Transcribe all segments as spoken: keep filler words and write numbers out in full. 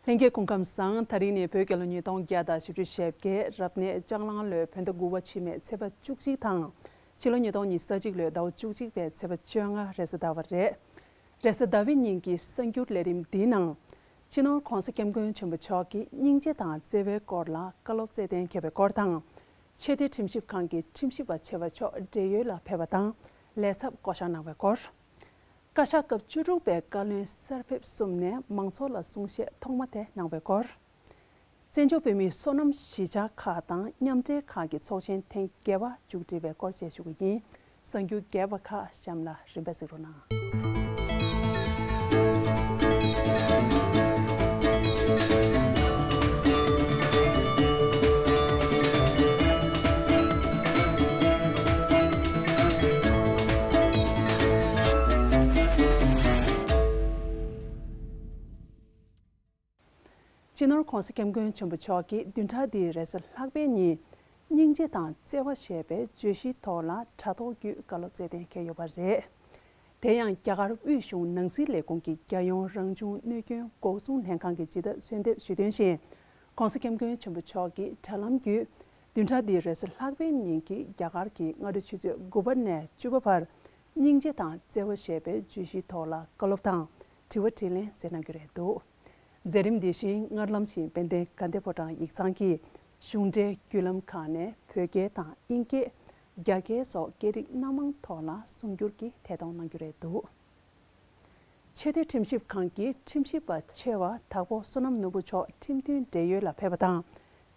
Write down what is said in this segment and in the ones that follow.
ལྷན་རྒྱས་སྐུ་ཁམས་བཟང་། ད་རིང་ནི་བོད་རྒྱལ་ལོ་ཉིས་སྟོང་བརྒྱ་དང་བཞི་བཅུ་ཞེ་བརྒྱད། རབ་གནས་ལྕགས་གླང་ལོའི་བོད་ཟླ་དགུ་པ་ཕྱི་མའི་ཚེས་པ་བཅུ་གཅིག་དང་། ཕྱི་ལོ་ཉིས་སྟོང་ཉི་ཤུ་རྩ་གཅིག་ལོའི་ཟླ་བ་བཅུ་གཅིག་པའི་ཚེས་པ་བཅོ་ལྔ་རེས་གཟའ་ཟླ་བ་རེད། རེས་གཟའ་ཟླ་བའི་ཉིན་གྱི་གསར་འགྱུར་ལས་རིམ་འདིའི་ནང་། སྤྱི་ནོར་༧གོང་ས་༧སྐྱབས་མགོན་ཆེན་པོ་མཆོག་གིས་སྙིང་རྗེ་དང་བརྩེ་བའི་སྐོར་ལ་བཀའ་སློབ་སྩལ་གཏན་འཁེལ་བའི་སྐོར་དང་། ཆེས་མཐོའི་ཁྲིམས་ཞིབ་ཁང་གི་ཁྲིམས་ཞིབ་པ་ཆེ་བ་མཆོག་བགྲེས་ཡོལ་ལ་ཕེབས་པ་དང་ལས་ཚབ་བསྐོ་གཞག་གནང་བའི་སྐོར། བཀའ་ཤག་སྐབས་བཅུ་དྲུག་པའི་བཀའ་བློན་གསར་ཕེབས་གསུམ་ནས་མང་ཚོགས་ལ་གསུང་བཤད་ཐོག་མ་དེ་གནང་བའི་སྐོར། བཙན་བྱོལ་བོད་མིའི་སོ་ནམ་གཞིས་ཆགས་ཁག་དང་མཉམ་འབྲེལ་ཁག་གི་ཚོགས་ཆེན་ཐེངས་བརྒྱད་པ་མཇུག་སྒྲིལ་བའི་སྐོར་བཅས་ཞུ་གི་ཡིན། གསར་འགྱུར་རྒྱས་པ་ཁག་གཤམ་ལ་རིམ་པས་གཟིགས་རོགས་གནང་། སྤྱི་ནོར་༧གོང་ས་༧སྐྱབས་མགོན་ཆེན་པོ་མཆོག་གིས་བདུན་ཕྲག་འདིའི་རེས་གཟའ་ལྷག་པའི་ཉིན། སྙིང་རྗེ་དང་བརྩེ་བ་ཞེས་པའི་བརྗོད་གཞིའི་ཐོག་ལ་དྲ་ཐོག་བརྒྱུད་བཀའ་སློབ་སྩལ་གཏན་འཁེལ་ཡོད་པ་རེད། དེ་ཡང་རྒྱ་གར་དབུས་གཞུང་ནང་སྲིད་ལས་ཁུངས་ཀྱི་རྒྱལ་ཡོངས་རང་བྱུང་གནོད་སྐྱོན་འགོག་སྲུང་ལྷན་ཁང་གི་ཇི་ལྟར་གསོལ་འདེབས་ཞུས་དོན་བཞིན། ༸གོང་ས་༸སྐྱབས་མགོན་ཆེན་པོ་མཆོག་གིས་དྲ་ལམ་བརྒྱུད། བདུན་ཕྲག་འདིའི་རེས་གཟའ་ལྷག་པའི་ཉིན་གྱི་རྒྱ་གར་གྱི་སྔ་དྲོ་ཆུ་ཚོད་དགུ་པ་ནས་བཅུ་པ་བར། སྙིང་རྗེ་དང་བརྩེ་བ་ཞེས་པའི་བརྗོད་གཞིའི་ཐོག་ལ་བཀའ་སློབ་དང་། དྲི་བ་དྲིས་ལན་སྩལ་གནང་རྒྱུ་རེད་འདུག་མཛད་རིམ་འདི་བཞིན་སྔར་ལམ་བཞིན་དཔལ་ལྡན་དགའ་ལྡན་ཕོ་བྲང་ཡིག་ཚང་གི་གཞུང་འབྲེལ་བརྒྱུད་ལམ་ཁག་ནས་བོད་སྐད་དང་དབྱིན་སྐད། རྒྱ་སྐད་སོགས་སྐད་རིགས་སྣ་མང་ཐོག་ལ་གསུང་སྒྱུར་གྱིས་ཐད་གཏོང་གནང་རྒྱུ་རེད་འདུག་ཆེས་མཐོའི་ཁྲིམས་ཞིབ་ཁང་གི་ཁྲིམས་ཞིབ་པ་ཆེ་བ་དྭགས་པོ་བསོད་ནམས་ནོར་བུ་མཆོག་ཁྲིམས་མཐུན་བགྲེས་ཡོལ་ལ་ཕེབས་པ་དང་།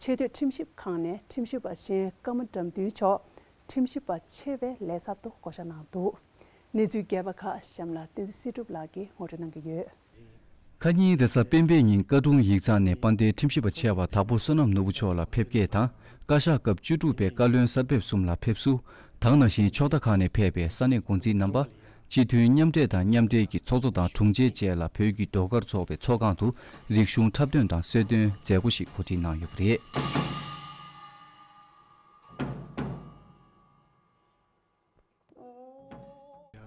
ཆེས་མཐོའི་ཁྲིམས་ཞིབ་ཁང་ནས་ཁྲིམས་ཞིབ་པ་གཞན་ཀརྨ་དགྲ་འདུལ་མཆོག་ཁྲིམས་ཞིབ་པ་ཆེ་བའི་ལས་ཚབ་ཏུ་བསྐོ་གཞག་གནང་འདུག་གནས་ཚུལ་རྒྱས་པ་ཁག་གཤམ་ལ་བསྟན་འཛིན་སྲིད་སྒྲུབ་ལགས་ཀྱིས་ངོ་སྤྲོད་གནང་གི་ཡོད། ཁ་ཉིན་རེས་གཟའ་སྤེན་པའི་ཉིན་བཀའ་དྲུང་ཡིག་ཚང་ནས་དཔལ་ལྡན་ཁྲིམས་ཞིབ་པ་ཆེ་བ་དྭགས་པོ་བསོད་ནམས་ནོར་བུ་མཆོག་ལ་ཕེབས་སྐྱེལ་དང་། བཀའ་ཤག་སྐབས་བཅུ་དྲུག་པའི་བཀའ་བློན་གསར་ཕེབས་གསུམ་ལ་ཕེབས་བསུ། དེ་ནང་བཞིན་ཕྱོགས་མཐའ་ཁག་ནས་ཕེབས་པའི་ས་གནས་འགོ་འཛིན་རྣམ་པ། སྤྱི་མཐུན་མཉམ་འབྲེལ་དང་མཉམ་འབྲེལ་གྱི་ཚོགས་གཙོ་དང་དྲུང་ཆེ་བཅས་ལ་བོད་ཀྱི་ཟློས་གར་ཚོགས་པའི་ཚོགས་ཁང་དུ་རིག་གཞུང་འཁྲབ་སྟོན་དང་གསོལ་སྟོན་མཛད་སྒོ་ཞིག་གོ་སྒྲིག་གནང་ཡོད་པ་རེད།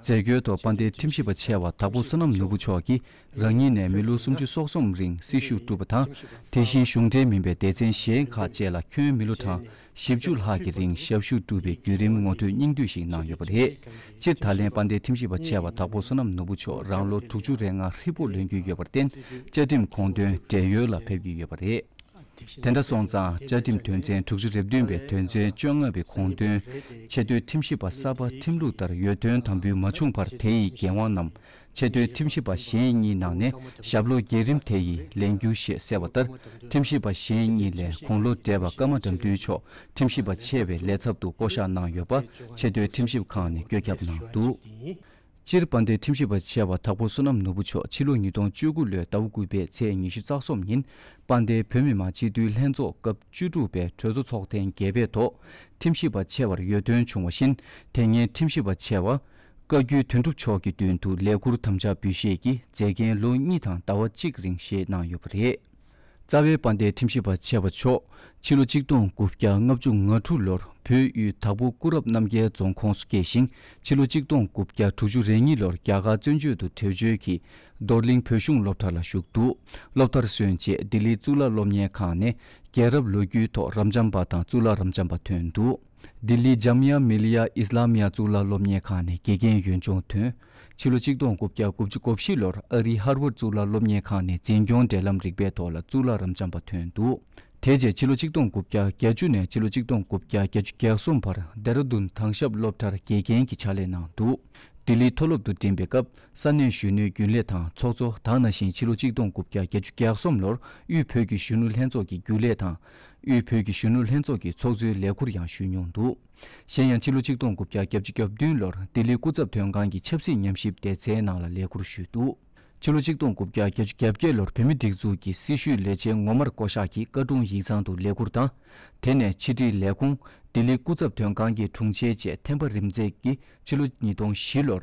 མཛད་སྒོའི་ཐོག་དཔལ་ལྡན་ཁྲིམས་ཞིབ་པ་ཆེ་བ་དྭགས་པོ་བསོད་ནམས་ནོར་བུ་མཆོག་གིས་རང་ཉིད་ནས་མི་ལོ་སུམ་ཅུ་སོ་གསུམ་རིང་སྲི་ཞུ་བསྒྲུབས་པ་དང་། དེ་བཞིན་གཞུང་འབྲེལ་མིན་པའི་སྡེ་ཚན་གཞན་ཁག་བཅས་ལ་ཁྱོན་མི་ལོ་གྲངས་བཞི་བཅུ་ལྷག་གི་རིང་ཞབས་ཞུ་བསྒྲུབས་པའི་བརྒྱུད་རིམ་ངོ་སྤྲོད་སྙིང་བསྡུས་ཤིག་གནང་ཡོད་པ་རེད། སྤྱིར་ད་ལན་དཔལ་ལྡན་ཁྲིམས་ཞིབ་པ་ཆེ་བ་དྭགས་པོ་བསོད་ནམས་ནོར་བུ་མཆོག་རང་ལོ་དྲུག་ཅུ་རེ་ལྔ་ཧྲིལ་པོ་ལོན་རྒྱུ་ཡོད་པར་བརྟེན། བཅའ་ཁྲིམས་དགོངས་དོན་བགྲེས་ཡོལ་ལ་ཕེབས་ཀྱི་ཡོད་པ་རེད། དེ་འདྲ་སོང་ཙང་བཅའ་ཁྲིམས་དོན་ཚན་དྲུག་ཅུ་རེ་བདུན་པའི་དོན་ཚན་བཅོ་ལྔ་པའི་དགོངས་དོན། ཆེས་མཐོའི་ཁྲིམས་ཞིབ་པ་གསར་པ་ཁྲིམས་ལུགས་ལྟར་ཡོལ་ཐོན་དམ་འབུལ་མ་བྱུང་བར་དེ་ཡི་འགན་དབང་རྣམས་ཆེས་མཐོའི་ཁྲིམས་ཞིབ་པ་གཞན་གཉིས་ནང་ནས་ཞབས་ལོ་བརྒྱད་རིམ་དེ་ཡིས་ལེན་རྒྱུ་ཞེས་གསལ་བ་ལྟར། ཁྲིམས་ཞིབ་པ་གཞན་གཉིས་ལས་དགུང་ལོ་བགྲེས་པ་ཀརྨ་དགྲ་འདུལ་མཆོག་ཁྲིམས་ཞིབ་པ་ཆེ་བའི་ལས་ཚབ་ཏུ་བསྐོ་གཞག་གནང་ཡོད་པ་ཆེས་མཐོའི་ཁྲིམས་ཞིབ་ཁང་ནས་བཀོད་ཁྱབ་གནང་འདུག་སྤྱིར་དཔལ་ལྡན་ཁྲིམས་ཞིབ་པ་ཆེ་བ་དྭགས་པོ་བསོད་ནམས་ནོར་བུ་མཆོག་ཕྱི་ལོ་ཉིས་སྟོང་བཅུ་དགུ་ལོའི་ཟླ་བ་དགུ་པའི་ཚེས་ཉི་ཤུ་རྩ་གསུམ་ཉིན་དཔལ་ལྡན་བོད་མི་མང་སྤྱི་འཐུས་ལྷན་ཚོགས་སྐབས་བཅུ་དྲུག་པའི་གྲོས་ཚོགས་ཚོགས་ཐེངས་བརྒྱད་པའི་ཐོག་ཁྲིམས་ཞིབ་པ་ཆེ་བར་ཡོལ་ཐོན་བྱུང་བ་བཞིན། དེ་སྔའི་ཁྲིམས་ཞིབ་པ་ཆེ་བ་བཀའ་བརྒྱུད་དོན་གྲུབ་མཆོག་གི་མདུན་དུ་ལས་ཁུར་དམ་བཅའ་འབུལ་བཞེས་ཀྱིས་མཛད་འགན་ལོ་གཉིས་དང་ཟླ་བ་གཅིག་རིང་བཞེས་གནང་ཡོད་པ་རེད། རྩ་བའི་དཔལ་ལྡན་ཁྲིམས་ཞིབ་པ་ཆེ་བ་མཆོག་ཕྱི་ལོ་གཅིག་སྟོང་དགུ་བརྒྱ་ལྔ་བཅུ་ང་དྲུག་ལོར་བོད་དབུས་དྭགས་པོ་སྐུ་རབ་རྣམ་རྒྱལ་རྫོང་ཁོངས་སུ་སྐྱེས་ཤིང་། ཕྱི་ལོ་གཅིག་སྟོང་དགུ་བརྒྱ་དྲུག་ཅུ་རེ་གཉིས་ལོར་རྒྱ་གར་བཙན་བྱོལ་དུ་བྲོས་བྱོལ་གྱིས་རྡོར་གླིང་བོད་གཞུང་སློབ་གྲྭ་ལ་ཞུགས་འདུག་སློབ་མཐར་སོན་རྗེས་ལྡི་ལི་གཙུག་ལག་སློབ་གཉེར་ཁང་ནས་རྒྱལ་རབས་ལོ་རྒྱུས་ཐོག་རབ་འབྱམས་པ་དང་གཙུག་ལག་རབ་འབྱམས་པ་ཐོན་འདུག་ལྡི་ལི་ཇམ་ཡ་མི་ལི་ཡ་ཨིས་ལ་མི་ཡ་གཙུག་ལག་སློབ་གཉེར་ཁང་ནས་དགེ་རྒན་ཡོན་སྦྱོང་ཐོན། ཕྱི་ལོ་གཅིག་སྟོང་དགུ་བརྒྱ་དགུ་བཅུ་གོ་བཞི་ལོར་ཨ་རིའི་ཧར་ཝརཌ་གཙུག་ལག་སློབ་གཉེར་ཁང་ནས་འཛིན་སྐྱོང་འབྲེལ་ལམ་རིག་པའི་ཐོག་ལ་གཙུག་ལག་རབ་འབྱམས་པ་ཐོན་འདུག་དེ་རྗེས་ཕྱི་ལོ་གཅིག་སྟོང་དགུ་བརྒྱ་བརྒྱད་ཅུ་ནས་ཕྱི་ལོ་གཅིག་སྟོང་དགུ་བརྒྱ་བརྒྱད་ཅུ་གྱ་གསུམ་བར་ལྡེ་ར་ལྡུན་དྭང་ཞབས་སློབ་གྲྭར་དགེ་རྒན་གྱི་ཕྱག་ལས་གནང་འདུག་ལྡི་ལིའི་མཐོ་སློབ་ཏུ་འགྲིམས་པའི་སྐབས་ས་གནས་གཞོན་ནུའི་རྒྱུན་ལས་དང་ཚོགས་གཙོ། དེ་ནང་བཞིན་ཕྱི་ལོ་གཅིག་སྟོང་དགུ་བརྒྱ་བརྒྱད་ཅུ་གྱ་གསུམ་ལོར་དབུས་བོད་ཀྱི་གཞོན་ནུ་ལྷན་ཚོགས་ཀྱི་རྒྱུན་ལས་དང་། དབུས་བོད་ཀྱི་གཞོན་ནུ་ལྷན་ཚོགས་ཀྱི་ཚོགས་གཙོའི་ལས་ཁུར་ཡང་ཞུས་མྱོང་འདུག་གཞན་ཡང་ཕྱི་ལོ་གཅིག་སྟོང་དགུ་བརྒྱ་བརྒྱད་ཅུ་གྱ་བདུན་ལོར་ལྡི་ལི་སྐུ་ཚབ་དོན་ཁང་གི་ཆབ་སྲིད་ཉམས་ཞིབ་སྡེ་ཚན་ནང་ལ་ལས་ཁུར་ཞུས་འདུག་ཕྱི་ལོ་གཅིག་སྟོང་དགུ་བརྒྱ་བརྒྱད་ཅུ་གྱ་བརྒྱད་ལོར་བོད་མིའི་སྒྲིག་འཛུགས་ཀྱི་སྲི་ཞུའི་ལས་བྱེད་ངོ་མར་བསྐོ་གཞག་གིས་བཀའ་དྲུང་ཡིག་ཚང་དུ་ལས་ཁུར་དང་། དེ་ནས་ཕྱི་དྲིལ་ལས་ཁུངས། ལྡི་ལི་སྐུ་ཚབ་དོན་ཁང་གི་དྲུང་ཆེ་བཅས་ཐེམ་པ་རིམ་འཛེགས་ཀྱིས་ཕྱི་ལོ་ཉིས་སྟོང་བཞི་ལོར་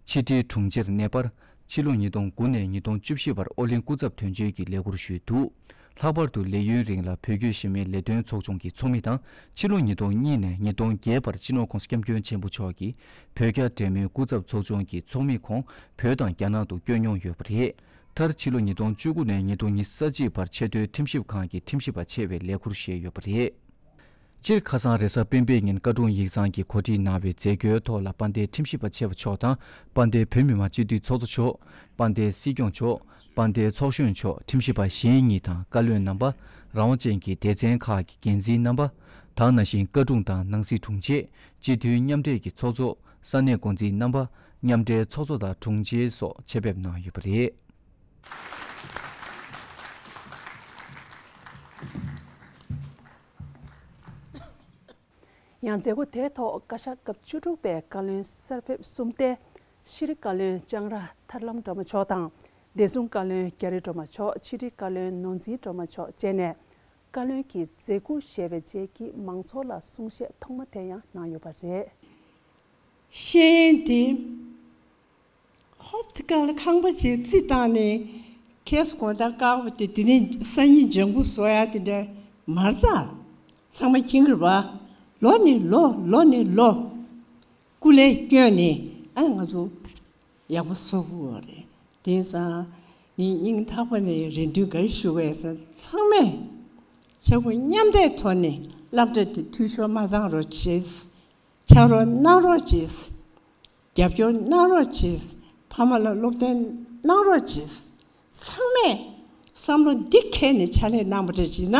ཕྱི་དྲིལ་དྲུང་ཆེར་གནས་སྤར། ཕྱི་ལོ་ཉིས་སྟོང་དགུ་ནས་ཉིས་སྟོང་བཅུ་བཞི་བར་ཨོ་གླིང་སྐུ་ཚབ་དོན་གཅོད་ཀྱི་ལས་ཁུར་ཞུས་འདུག་ལྷག་པར་དུ་ལས་ཡུན་རིང་ལ་བོད་བརྒྱུད་གཞི་མེད་ལས་དོན་ཚོགས་ཆུང་གི་ཚོགས་མི་དང་། ཕྱི་ལོ་ཉིས་སྟོང་གཉིས་ནས་ཉིས་སྟོང་བརྒྱད་བར་སྤྱི་ནོར་༧གོང་ས་༧སྐྱབས་མགོན་ཆེན་པོ་མཆོག་གིས་བོད་རྒྱ་འབྲེལ་མོལ་སྐུ་ཚབ་ཚོགས་ཆུང་གི་ཚོགས་མི་ཁོངས་བོད་དང་རྒྱ་ནག་ཏུ་བསྐྱོད་མྱོང་ཡོད་པ་རེད། མཐར་ཕྱི་ལོ་ཉིས་སྟོང་བཅུ་དགུ་ནས་ཉིས་སྟོང་ཉི་ཤུ་རྩ་གཅིག་བར་ཆེས་མཐོའི་ཁྲིམས་ཞིབ་ཁང་གི་ཁྲིམས་ཞིབ་པ་ཆེ་བའི་ལས་ཁུར་བཞེས་ཡོད་པ་རེད། སྤྱིར་ཁ་སང་རེས་གཟའ་སྤེན་པའི་ཉིན་བཀའ་དྲུང་ཡིག་ཚང་གིས་གོ་སྒྲིག་གནང་བའི་མཛད་སྒོའི་ཐོག་ལ་དཔལ་ལྡན་ཁྲིམས་ཞིབ་པ་ཆེ་བ་མཆོག་དང་། དཔལ་ལྡན་བོད་མི་མང་སྤྱི་འཐུས་ཚོགས་གཙོ་མཆོག་དཔལ་ལྡན་སྲིད་སྐྱོང་མཆོག་དཔལ་ལྡན་ཚོགས་གཞོན་མཆོག་ཁྲིམས་ཞིབ་པ་གཞན་གཉིས་དང་བཀའ་བློན་རྣམ་པ། རང་དབང་ཅན་གྱི་སྡེ་ཚན་ཁག་གི་འགན་འཛིན་རྣམ་པ། དེ་ནང་བཞིན་བཀའ་དྲུང་དང་ནང་སྲིད་དྲུང་ཆེ། སྤྱི་འཐུས་མཉམ་འབྲེལ་གྱི་ཚོགས་གཙོ། ས་གནས་འགོ་འཛིན་རྣམ་པ། མཉམ་འབྲེལ་ཚོགས་གཙོ་དང་དྲུང་ཆེ་སོགས་ཆེད་ཕེབས་གནང་ཡོད་པ་རེད། ཡང་མཛད་སྒོ་དེའི་ཐོག་བཀའ་ཤག་སྐབས་བཅུ་དྲུག་པའི་བཀའ་བློན་གསར་ཕེབས་གསུམ་སྟེ། ཤེས་རིག་བཀའ་བློན་ལྕང་ར་ཐར་ལམ་སྒྲོལ་མ་མཆོག་དང་། བདེ་སྲུང་བཀའ་བློན་རྒྱ་རི་སྒྲོལ་མ་མཆོག་ཕྱི་དྲིལ་བཀའ་བློན་ནོར་འཛིན་སྒྲོལ་མ་མཆོག་བཅས་ནས་བཀའ་བློན་གྱི་མཛད་ཁུར་བཞེས་པའི་རྗེས་ཀྱི་མང་ཚོགས་ལ་གསུང་བཤད་ཐོག་མ་དེ་ཡང་གནང་ཡོད་པ་རེད། ཤེས་ཡོན་དེ། ཧོབ་ཏེ་གང་ལ་ཁང་པ་ཅིག་རྩིག་བཏང་ནས་ཁེ་སི་དགོང་དག་བཀག་པ་དེ་དེ་ནས་སང་ཉིན་ལྗང་གུ་བཟོ་ཡ་དེ་འདྲ་མ་རེད་ད། ཚང་མ་མཁྱེན་གྱི་རེད་པ། ལོ་ནས་ལོ་ལོ་ནས་ལོ་སྐུ་ལས་བསྐྱོན་ནས་ཨ་ང་ཚོ་ཡག་པོ་བཟོ་དགོས་པ་རེད། དེང་སང་ངས་སྙིང་ཐག་པ་ནས་རེ་འདུན་ག་རེ་ཞུ་དགོས་ཟེར་ན། ཚང་མས་ཕྱྭ་རྒོད་མཉམ་འབྲེལ་ཐོག་ནས་སློབ་གྲྭ་དེ་འཐུས་ཤོར་མ་བཏང་རོགས་བྱེད། ཕྱག་རོགས་གནང་རོགས་གྱིས། རྒྱབ་སྐྱོར་གནང་རོགས་གྱིས། ཕ་མ་ལ་སློབ་སྟོན་གནང་རོགས་གྱིས། ཚང་མས་བསམ་བློ་འདི་འཁྱེར་ནས་ཕྱག་ལས་གནང་བ་འདྲ་བྱས་ན།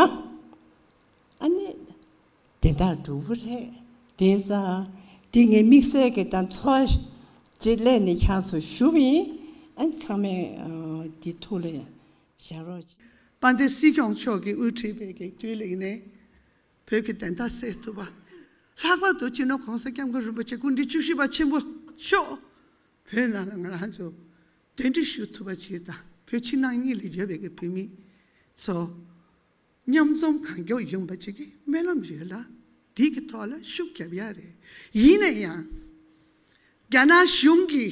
ཨ་ནི་དེ་འདྲ་འགྲོ་གི་རེད། དེང་སང་འདི་ངའི་དམིགས་བསལ་གྱི་དང་ཚོགས་ཅིག་སླེབས་ནས་ཁྱེད་ཚོ་ཞུ་བ་ཡིན། ཨ་ནི་ཚང་མས་ཨ་འདི་ཐུགས་ལ་བཞག་རོགས་གྱིས། དཔལ་ལྡན་སྲིད་སྐྱོང་མཆོག་གིས་དབུ་ཁྲིད་པའི་གི་བདུད་ལེགས་ནས། བོད་ཀྱི་བདེན་མཐའ་གསལ་ཐུབ་པ། ལྷག་པར་དུ་སྤྱི་ནོར་གོང་ས་སྐྱབས་མགོན་རིན་པོ་ཆེ་སྐུ་ཕྲེང་བཅུ་བཞི་པ་ཆེན་པོ་མཆོག་བོད་ནང་ལ་ང་རང་ཚོ་གདན་འདྲེན་ཞུ་ཐུབ་པ་ཅིག་དང་། བོད་ཕྱི་ནང་གཉིས་ལ་ཡོད་པའི་གི་བོད་མི་ཚོ་མཉམ་འཛོམས་གང་མགྱོགས་ཡོང་བ་ཅིག་གི་སྨོན་ལམ་ཡོད་ལ། འདི་གི་ཐོག་ལ་ཤུགས་རྒྱབ་ཡ་རེད། ཡིན་ན་ཡང་རྒྱ་ནག་གཞུང་གི་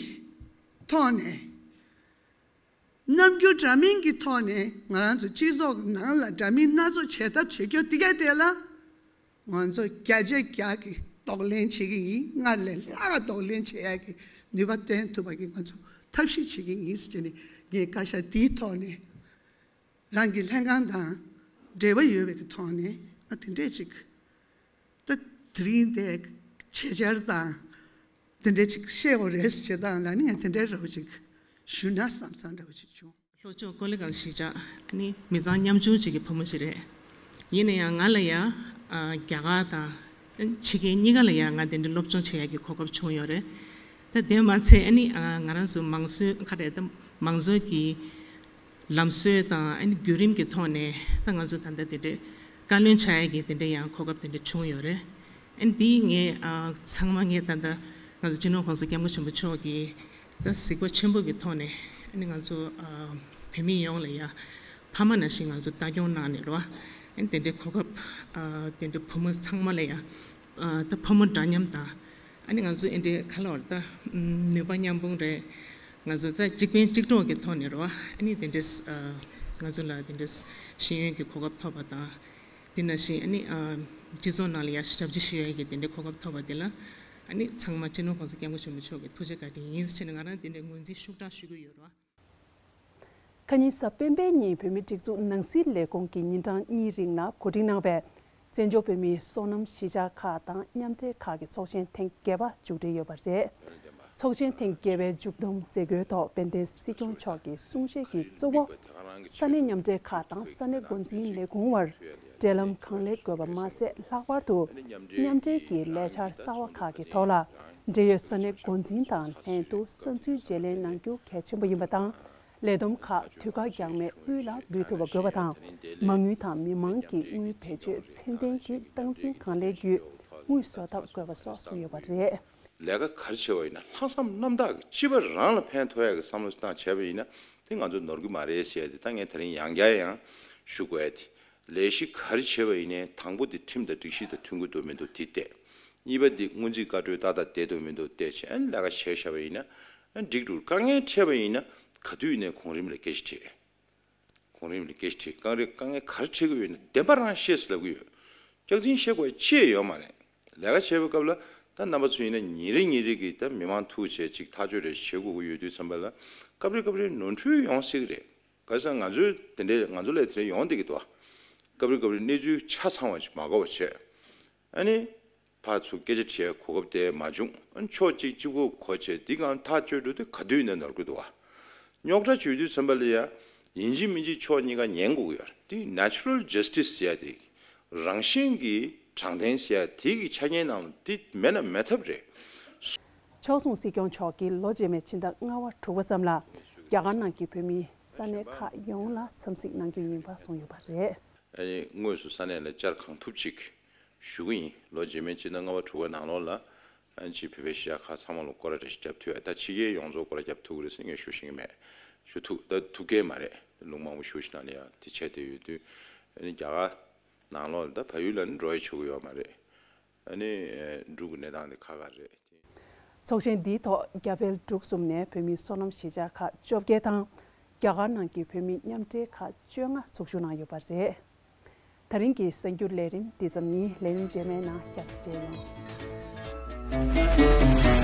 ཐོག་ནས། རྣམ་འགྱུར་འདྲ་མིན་གྱི་ཐོག་ནས་ང་རང་ཚོ་སྤྱི་ཚོགས་ནང་ལ་འདྲ་མིན་སྣ་ཚོགས་བྱེད་ཐབས་བྱེད་རྒྱུ་དེ་ག་དེ་ལ་ང་ཚོ་བརྒྱ་ཆ་བརྒྱ་གི་གདོང་ལེན་བྱེད་ཀྱི་ཡིན། སྔར་ལས་ལྷག་གདོང་ལེན་བྱེད་ཡག་གི་ནུས་པ་བསྟན་ཐུབ་པ་གི་ང་ཚོ་ཐབས་ཤེས་བྱེད་ཀྱི་ཡིན་ཟེར་ནས། ངས་བཀའ་ཤག་འདིའི་ཐོག་ནས་རང་གི་ལྷན་ཁང་དང་འབྲེལ་བ་ཡོད་པའི་གི་ཐོག་ནས་ང་དེ་འདྲས་ཅིག་ད་དེ་རིང་དེ་བྱེད་འཆར་དང་དེ་འདྲས་ཅིག་བཤད་དགོས་རེད་ཟེར་བྱེད་སྟངས་ལ་ནི་ང་དེ་འདྲའི་རོབ་ཅིག་ཞུ་ན་བསམ་བསམ་འདྲ་བོ་ཅིག་བྱུང་། ལྷོ་ཕྱོགས་ཀོ་ལི་གལ་གཞིས་ཆགས་ཨ་ནི་མི་ཚང་ཉམ་ཆུང་ཅིག་གི་བུ་མོ་ཞིག་རེད། ཡིན་ན་ཡང་ང་ལ་ཡང་ཨ་རྒྱ་གར་དང་ཕྱི་རྒྱལ་གཉིས་ཀ་ལ་ཡང་ང་དེ་འདྲའི་སློབ་སྦྱོང་བྱེད་ཡག་གི་གོ་སྐབས་བྱུང་ཡོད་རེད། ད་དེ་མ་ཚད་ཨ་ནི་ཨ་ང་རང་ཚོ་མང་གཙོའི་ག་རེ་ད་མང་གཙོའི་གི་ལམ་སྲོལ་དང་ཨ་ནི་བརྒྱུད་རིམ་གྱི་ཐོག་ནས་ད་ང་ཚོ་ད་ལྟ་དེ་འདྲའི་བཀའ་བློན་ཆགས་ཡས་ཀྱི་དེ་འདྲའི་ཡང་གོ་སྐབས་དེ་འདྲ་བྱུང་ཡོད་རེད། ཨ་ནི་དེ་ངས་ཨ་ཚང་མ་ངས་ད་ལྟ་ང་ཚོ་སྤྱི་ནོར་༸གོང་ས་༸སྐྱབས་མགོན་ཆེན་པོ་མཆོག་གི་ད་གཟིགས་པ་ཆེན་པོ་གི་ཐོག་ནས་ཨ་ནི་ང་ཚོ་ཨ་བོད་མི་ཡོངས་ལ་ཡ་ཕ་མ་ནང་བཞིན་ང་ཚོ་ལྟ་སྐྱོང་གནང་ནས་རེད་བ། ཨ་ནི་དེ་འདྲའི་གོ་སྐབས་ཨ་དེ་འདྲའི་བུ་མོ་ཚང་མ་ལ་ཡ་ཨ་ད་ཕོ་མོ་འདྲ་མཉམ་དང་། ཨ་ནི་ང་ཚོ་ཨེ་འདྲའི་ཁ་ལོར་ད་ནུས་པ་མཉམ་སྤུངས་རེད། ང་ཚོ་ད་གཅིག་ཕན་གཅིག་གྲོགས་ཀྱི་ཐོག་ནས་རོ། ཨ་ནི་དེ་འདྲས་ང་ཚོ་ལ་དེ་འདྲས་ཤེས་ཡོན་གྱི་གོ་སྐབས་ཐོབ་པ་དང་། དེ་ནང་བཞིན་ཨ་ནི་སྤྱི་ཚོགས་ནང་ལ་ཡ་ཞབས་ཕྱི་ཞུ་ཡ་གི་དེ་འདྲའི་གོ་སྐབས་ཐོབ་པ་དེ་ལ་ཨ་ནི་ཚང་མ་སྤྱི་ནོར་༸གོང་ས་༸སྐྱབས་མགོན་ཆེན་པོ་མཆོག་གི་ཐུགས་རྗེ་བཀའ་དྲིན་ཡིན་ཟེར་ནས་ང་རང་དེ་འདྲའི་ངོས་འཛིན་ཤུགས་དྲག་ཞུ་གི་ཡོད་རོ། ཁ་ཉིན་གཟའ་སྤེན་པའི་ཉིན་བོད་མིའི་སྒྲིག་འཛུགས་ནང་སྲིད་ལས་ཁུངས་ཀྱི་ཉིན་གྲངས་གཉིས་རིང་ལ་གོ་སྒྲིག་གནང་བའི་བཙན་བྱོལ་བོད་མིའི་སོ་ནམ་གཞིས་ཆགས་ཁག་དང་མཉམ་འབྲེལ་ཁག་གི་ཚོགས་ཆེན་ཐེངས་བརྒྱད་པ་མཇུག་སྒྲིལ་ཡོད་པ་རེད། ཚོགས་ཆེན་ཐེངས་བརྒྱད་པའི་མཇུག་བསྡོམས་མཛད་སྒོའི་ཐོག་དཔལ་ལྡན་སྲིད་སྐྱོང་མཆོག་གིས་གསུང་བཤད་ཀྱི་གཙོ་བོ། ས་གནས་མཉམ་འབྲེལ་ཁག་དང་ས་གནས་འགོ་འཛིན་ལས་ཁུངས་དབར་འབྲེལ་ལམ་གང་ལེགས་དགོས་པ་མ་ཟད། ལྷག་པར་དུ་མཉམ་འབྲེལ་གྱི་ལས་འཆར་གསར་བ་ཁག་གི་ཐོག་ལ་འབྲེལ་ཡོད་ས་གནས་འགོ་འཛིན་དང་ལྷན་དུ་བསམ་ཚུལ་བརྗེ་ལེན་གནང་རྒྱུ་གལ་ཆེན་པོ་ཡིན་པ་དང་། ལས་བསྡོམས་ཁག་དུས་བཀག་འགྱངས་མེད་དངུལ་ལ་འབུལ་ཐུབ་པ་དགོས་པ་དང་། མ་དངུལ་དང་མི་མང་གི་དངུལ་བེད་སྤྱོད་ཚད་ལྡན་གྱི་སྟངས་འཛིན་གང་ལེགས་བརྒྱུད་དངུལ་བཟོ་ཐབས་དགོས་པ་སོགས་གསུངས་ཡོད་པ་རེད། ལས་ཀ་ག་རེ་བྱས་པ་ཡིན་ན་ལྷག་བསམ་རྣམ་དག་གིས་སྤྱི་པ་རང་ལ་ཕན་ཐོགས་ཡག་གི་བསམ་བློ་བཏང་བྱས་པ་ཡིན་ན་དེ་ང་ཚོ་ནོར་གི་མ་རེད་ཟེར་ཡ་དེ་ད་ངས་དེ་རིང་ཡང་བསྐྱར་ཡང་ཞུ་དགོས་ཡ་དེ། ལས་གཞི་ག་རེ་བྱས་པ་ཡིན་ནའི་དང་པོ་དེ་ཁྲིམས་དང་སྒྲིག་གཞི་དང་མཐུན་གྱི་འདུག་མི་འདུག་དེ་བལྟས། གཉིས་པ་དེ་སྔོན་རྩིས་བཀའ་འཁྲོལ་ཏག་ཏག་བསྡད་འདུག་མི་འདུག་བལྟས་བྱས་ཨ་ནི་ལས་ཀ་བྱས་བཞག་པ་ཡིན་ན་ཨ་ནི་འགྲིག་འགྲོ། དཀའ་ངལ་འཕྲད་པ་ཡིན་ན་ག་དུས་ཡིན་ནའི་གོང་རིམ་ལ་སྐད་ཆ་དྲིས། གོང་རིམ་ལ་སྐད་ཆ་དྲིས། དཀའ་ངལ་དཀའ་ངལ་ག་རེ་འཕྲད་ཀྱི་ཡོད་ན་བདེན་པ་རང་བཤད་ཟེར་ལབ་ཀྱི་ཡོད། སྐྱག་རྫུན་བཤད་དགོས་ཅི་ཡང་ཡོད་མ་རེད། ལས་ཀ་བྱེད་པའི་སྐབས་ལ་ད་རྣམ་པ་ཚོ་ཡིན་ན་ཉིན་རེ་ཉིན་རེ་གི་ད་མི་མང་ཐུག་བྱས་ཅིག་ཐག་གཅོད་རེ་བྱེད་དགོས་ཀྱི་ཡོད་དུས་ཙམ་པ་ལ་སྐབས་རེ་སྐབས་རེ་ནོར་འཁྲུལ་ཡོང་སྲིད་ཀྱི་རེད། ག་རེ་ཟེར་ན་ང་ཚོའི་དེ་འདྲའི་ང་ཚོ་ལ་དེ་འདྲ་ཡོང་བསྡད་ཀྱི་འདུག་བ། སྐབས་རེ་སྐབས་རེ་གནས་ཚུལ་ཆ་ཚང་བ་ཞིག་མ་གོ་བ་བྱས། ཨ་ནི། ཕར་ཚུར་སྐད་ཆ་དྲིས་གོ་སྐབས་དེ་མ་བྱུང་། ཨ་ནི་ཕྱོགས་གཅིག་གཅིག་པུ་གོ་བྱས་འདི་གང་ཐག་གཅོད་འགྲོ་དུས་ག་དུས་ཡིན་ན་ནོར་གི་འདུག་བ། རྙོག་དྲ་བྱུང་དུས་ཙམ་པ་ལ་ཡ། ཡིན་གཅིག་མིན་གཅིག་ཕྱོགས་གཉིས་ཀ་ཉན་དགོས་ཀྱི་ཡོད་རེད། དེ་ནེ་ཅུ་རལ་ཇས་ཊི་སི་ཟེར་ཡ་དེ། རང་བཞིན་གྱི་དྲང་བདེན་ཟེར་ཡ་དེ་གི་ཆ་རྐྱེན་ནང་དེ་མེད་ན་མེད་ཐབས་རེད། ཕྱོགས་མཚུངས་སྲིད་སྐྱོང་མཆོག་གིས་ལོ་རྗེས་མའི་ཕྱི་ཟླ་ལྔ་པ་དྲུག་པ་ཙམ་ལ་རྒྱ་གར་ནང་གི་བོད་མིའི་ས་གནས་ཁག་ཡོངས་ལ་འཚམས་གཟིགས་གནང་རྒྱུ་ཡིན་པ་གསུངས་ཡོད་པ་རེད། ཨ་ནི་དངོས་སུ་ས་གནས་ལ་བཅར་གང་ཐུབ་ཅིག་ཞུ་གི་ཡིན། ལོ་རྗེས་མའི་ཕྱི་ཟླ་ལྔ་པ་དྲུག་པའི་ནང་ལོགས་ལ་ཨ་ནི་ཅིག་བོད་པའི་གཞིས་ཆགས་ཁག་ཚང་མ་ལ་སྐོར་ར་རེ་ཞིག་རྒྱབ་ཐུབ་ཡ། ད་ཕྱི་རྒྱལ་ཡོངས་རྫོགས་སྐོར་ར་རྒྱབ་ཐུབ་ཀྱི་རེད་ཟེར་ངས་ཞུ་ཤེས་ཀྱི་མེད། ཞུ་ཐུབ་ད་ཐུབ་ཀྱི་མ་རེད། ལུང་མང་པོ་ཞུ་ཞིག་ནང་ལ་ཡ་དེ་བྱས་བསྡད་ཡོད་དུས། ཨ་ནི་རྒྱ་གར་ནང་ལོགས་ལ་ད་བལ་ཡུལ་ལ་ནི་འགྲོ་ཡ་ཆོག་གི་ཡོད་མ་རེད། ཨ་ནི་འབྲུག་གི་གནས་སྟངས་དེ་ཁག་ཁག་རེད། ཚོགས་ཆེན་འདིའི་ཐོག་རྒྱ་བལ་འབྲུག་གསུམ་ནས་བོད་མིའི་སོ་ནམ་གཞིས་ཆགས་ཁག་བཅོ་བརྒྱད་དང་། རྒྱ་གར་ནང་གི་བོད་མིའི་མཉམ་འབྲེལ་ཁག་བཅོ་ལྔ་ཚོགས་ཞུགས་གནང་ཡོད་པ་རེད། ད་རིང་གི་གསར་འགྱུར་ལས་རིམ་འདི་ཙམ་ཡིན། ལས་རིམ་རྗེས་མའི་ནང་བསྐྱར་དུ་མཇལ་ཡོང་།